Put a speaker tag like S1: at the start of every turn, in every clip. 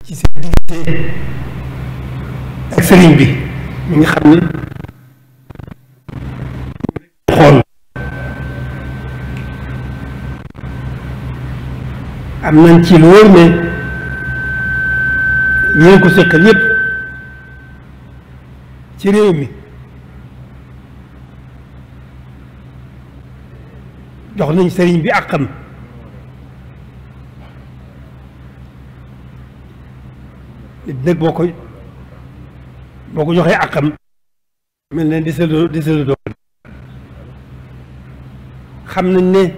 S1: ci seen diggante ak sëriñ bi mi nga xam ne xool am nañ ci lu wóor ne ñoo ko seqal yépp ci réew mi jox nañ sëriñ bi àqam nit nag boo ko joxee àqam mel ne desaloo doo xam nañ ne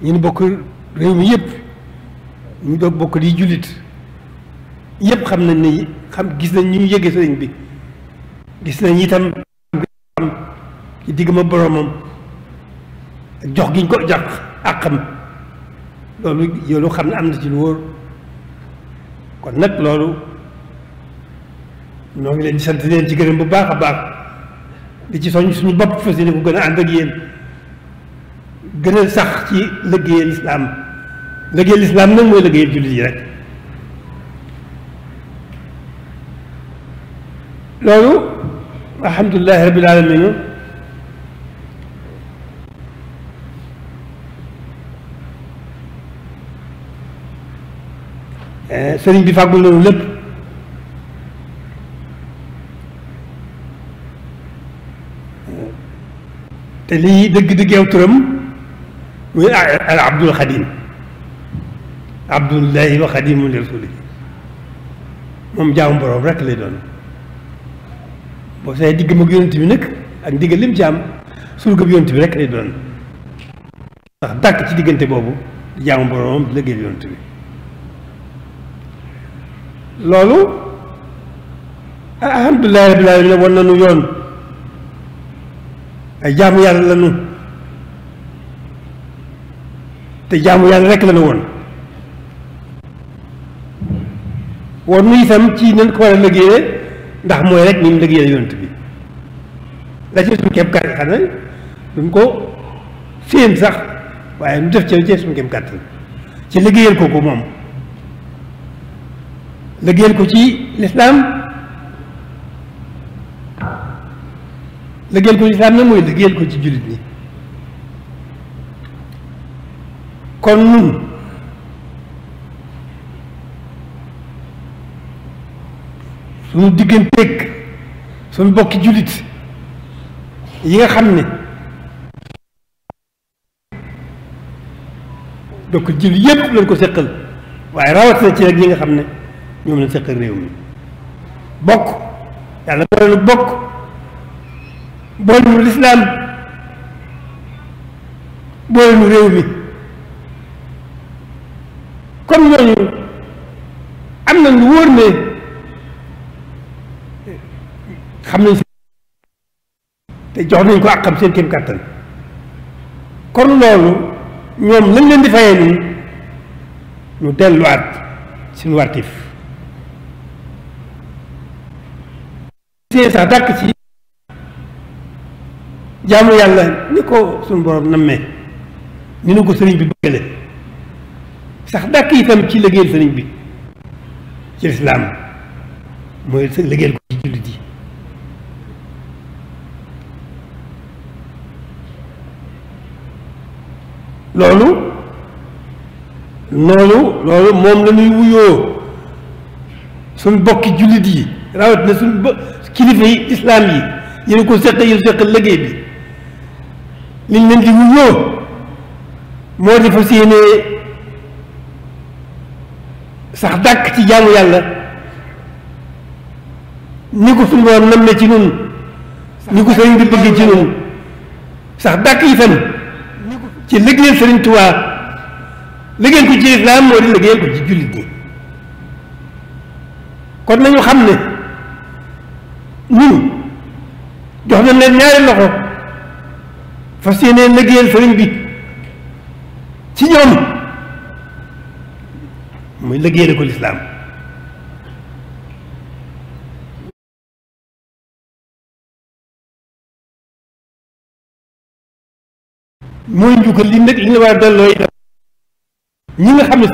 S1: ñu bokk réew mi yëpp ñu doog bokk di jullit yëpp xam nañ ne gis nañ ñu yëgee sëriñ bi gis nañ itam ci digg ma boromam ak jox giñ ko jox àqam loolu yoolu xam ne am na ci lu wóor kon nag loolu ñoo ngi leen di sant leen ci gërëm bu baax a baax di ci soñ suñu bopp fas yéene ko gën a ànd ak yéen gën a sax ci liggéeyal lislaam nag mooy liggéeyal jullit yi rek loolu alhamdulilahi rabbil alamin sëriñ bi fàggul nañu lépp te lii dëgg-dëgg yow turam muy al abdul xadim abdullahi wa xadimu li rasuli moom jaamu boroom rek lay doon boo see digg mag yonent bi nag ak diggal lim jaam surga bi yonent bi rek lay doon ndax dàkk ci diggante boobu di jaamu boroomam di liggéeyal yonent bi loolu alhamdulilahi rabbil alamin wan nañu yoon ay jaamu yàlla lañu te jaamu yàlla rek lañu woon nu itam ci nañ ko war a liggéeyee ndax mooy rek ni mu liggéeyee yonent bi la ci suñu kéem kàttan xam ne duñ ko séen sax waaye nu def ci suñu kéem kàttan ci liggéeyal ko moom liggéeyal ko ci lislaam liggéeyal ko ci lislaam nag mooy liggéeyal ko ci jullit ñi kon nun suñu digganteeg suñu bokki jullit yi nga xam ne donc jullit yépp lañ ko seqal waaye rawatina ci rek ñi nga xam ne ñoom lañ seqal réew mi bokk yàlla boole nu bokk boole nu lislaam boole nu réew mi comme ñooñu am na lu wóor ne xam nañ te jox nañ ko ak xam seen kéem kàttan kon loolu ñoom lañ leen di fayee nii ñu delluwaat suñu wartif sax dàkk ci jaamu yàlla ni ko suñu borom nammee ni nu ko sëriñ bi bëggale sax dàkk itam ci liggéeyal sëriñ bi ci lislaam mooy liggéeyal ko ci jullit yi loolu moom la ñuy wuyoo suñ bokki jullit yi rawat na suñ kilifa yi islaam yi yéen ko seq liggéey bi liñ leen di wuyoo moo di fas yéene sax dàkk ci jaamu yàlla ni ko suñu borom nam ne ci nun ni ko sëriñ bi bëgg ci nun sax dàkk itam ci liggéeyal sëriñ Tuubaa liggéeyal ko ci islaam moo di liggéeyal ko ci jullit ñi kon nañu xam ne ñun jox nañ leen ñaari loxo fas yéene liggéeyal sëriñ bi ci ñoom muy liggéeyal ko lislaam mooy njukkal li nag li ñu war a delloo ñi nga xam ne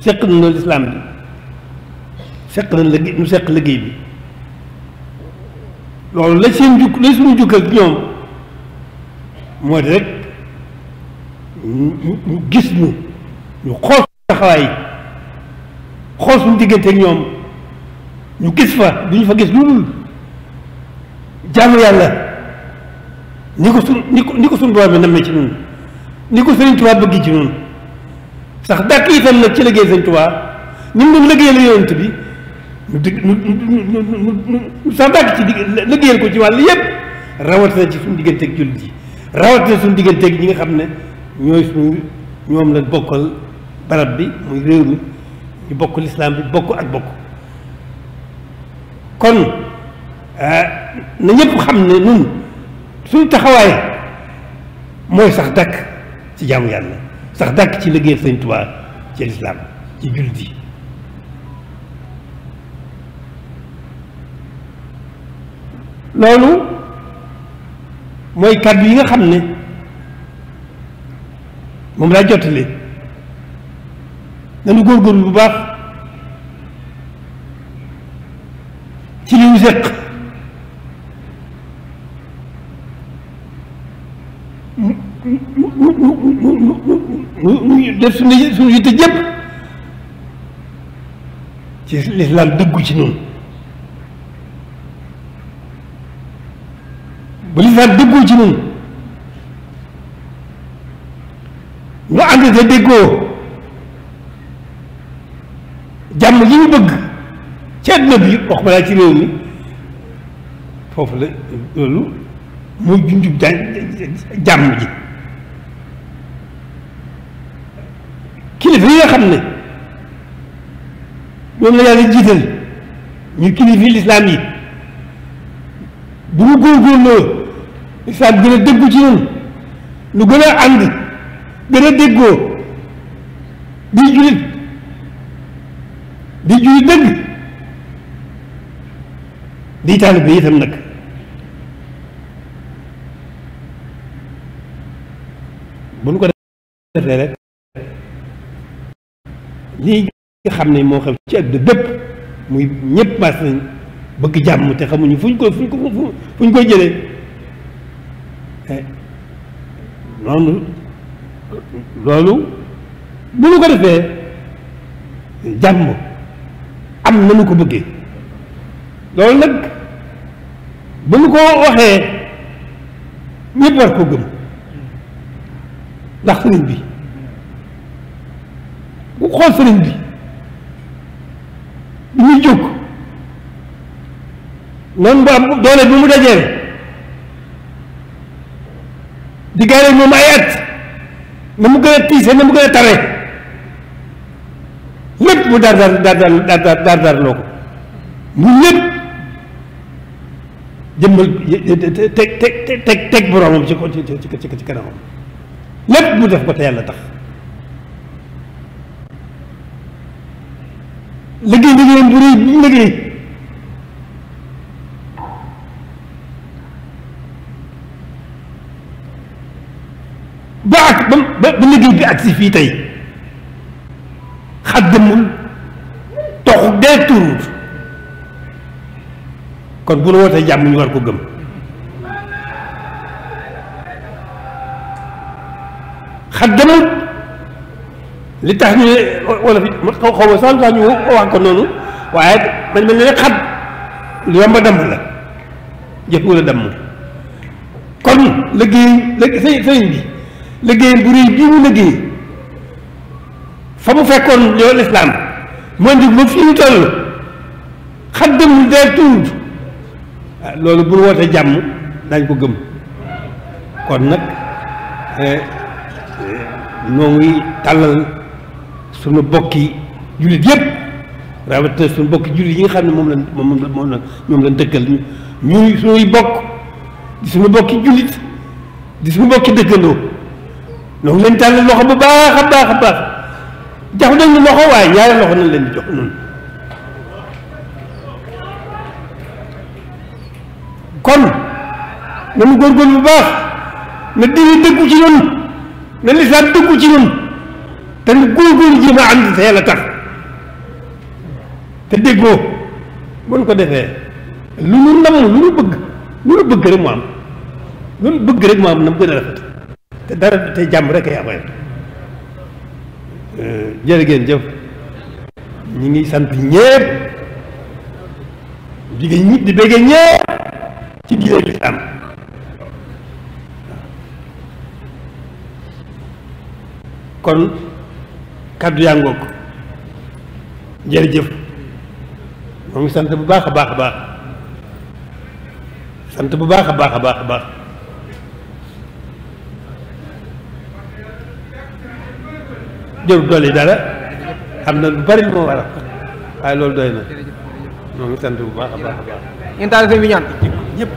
S1: seq nañu lislaam bi seq nañ liggéey nu seq liggéey bi loolu la seen jukk la suñu jukkal ci ñoom moo di rek ñu gis ñu xool taxawaay xool suñu diggante ak ñoom ñu gis fa du ñu fa gis lu dul jaamu yàlla ni ko suñu borom bi nammee ci ñun ni ko Sëriñ Tuubaa bëgg ci ñun sax dàkk itam nag ci liggéey Sëriñ Tuubaa ni mu doon liggéeyal yonent bi ñu sax dàkk ci liggéeyal ko ci wàll yépp rawatina ci suñu diggante ak jullit yi rawatina suñu diggante ak ñi nga xam ne ñoom la bokkal barab bi muy réew mi ñu bokk lislaam bi bokk ak bokk kon na ñëpp xam ne nun suñu taxawaay mooy sax dàkk ci jaamu yàlla sax dàkk ci liggéeyal Sëriñ Tuubaa ci lislaam ci jullit yi loolu mooy kàddu yi nga xam ne moom laa jottali nañu góorgóorlu bu baax ci li ñu seq mu def suñu yitte jëpp ci lislaam dëggu ci noonu bu lislaam dëggoo ci noonu ñu ànd te déggoo jàmm yi ñu bëgg ci àdduna bi wax balaa ci réew mi foofu la loolu mooy junjub jàmm ji kilifa yi nga xam ne ñoom la yàlla jiital ñu kilifa lislaam yi bu ñu góorgóorloo lislaam gën a dëggu ci ñun lu gën a ànd gën a déggoo di julit dëgg di taalibe bi itam nag bu ñu ko defee rek lii nga xam ne moo xew ci àdduna bépp muy ñëpp mas nañ bëgg jàmm te xamuñu fu ñu koy jëlee noonu loolu bu ñu ko defee jàmm am na nu ko bëggee loolu nag bu ñu ko waxee ñëpp war ko gëm ndax sëriñ bi bu xool sëriñ bi bi ñuy jóg noonu bu am doole bi mu dajeel di gaare moom ay at na mu gën a tiise na mu gën a tare lépp mu daar loo ko mu lépp jëmmal teg boroomam ci kanamam lépp mu def ko te yàlla tax liggéeyam bu rëy bi mu liggéey ba liggéey bi agsi fii tey xaddamul toxu dee turuut kon bu nu wootee jàmm ñu war ko gëm xaddamul li tax ñu wala fi xaw ma sax ñu wax ko noonu waaye man mel ne rek xat lu yomb a damm la jëf wala damm kon liggéey sëriñ bi liggéeyam bu réy bii mu liggéey fa mu fekkoon yow lislaam moo ndig ba fii ñu toll xaddamul dee tuut loolu bu ñu wootee jàmm dañ ko gëm kon nag noo ngi tàllal suñu bokki jullit yépp rawatina suñu bokki jullit yi nga xam ne moom la ñoom lañ dëkkal ñuy suñuy bokk di suñu bokki jullit di suñu bokki dëkkandoo noo ngi leen tàllal loxo bu baax a baax a baax jox nañu loxo waaye ñaari loxo nañ leen di jox noonu kon nañu góorgóorlu bu baax na diine dëggu ci ñun na lislaam dëggu ci ñun te nu góorgóorlu jéem a ànd te yàlla tax te déggoo buñ ko defee lu nu namm lu nu bëgg rek mu am lu nu bëgg rek mu am na mu gën a rafet te dara te jàmm rek ay amee jërë ngeen jëf ñi ngi sant ñépp jigéen ñi di bëggee ñépp ci diine lislaam kon kàddu yaa ngoog jërëjëf moo ngi sant bu baax a baax a baax sant bu baax a baax a baax a baax jërul dolli dara xam na lu bari lu ma war a waaye loolu doy na moo ngi sant bu baax a baax a baax
S2: ngeen taal sëñ bi ñaan
S1: ñëpp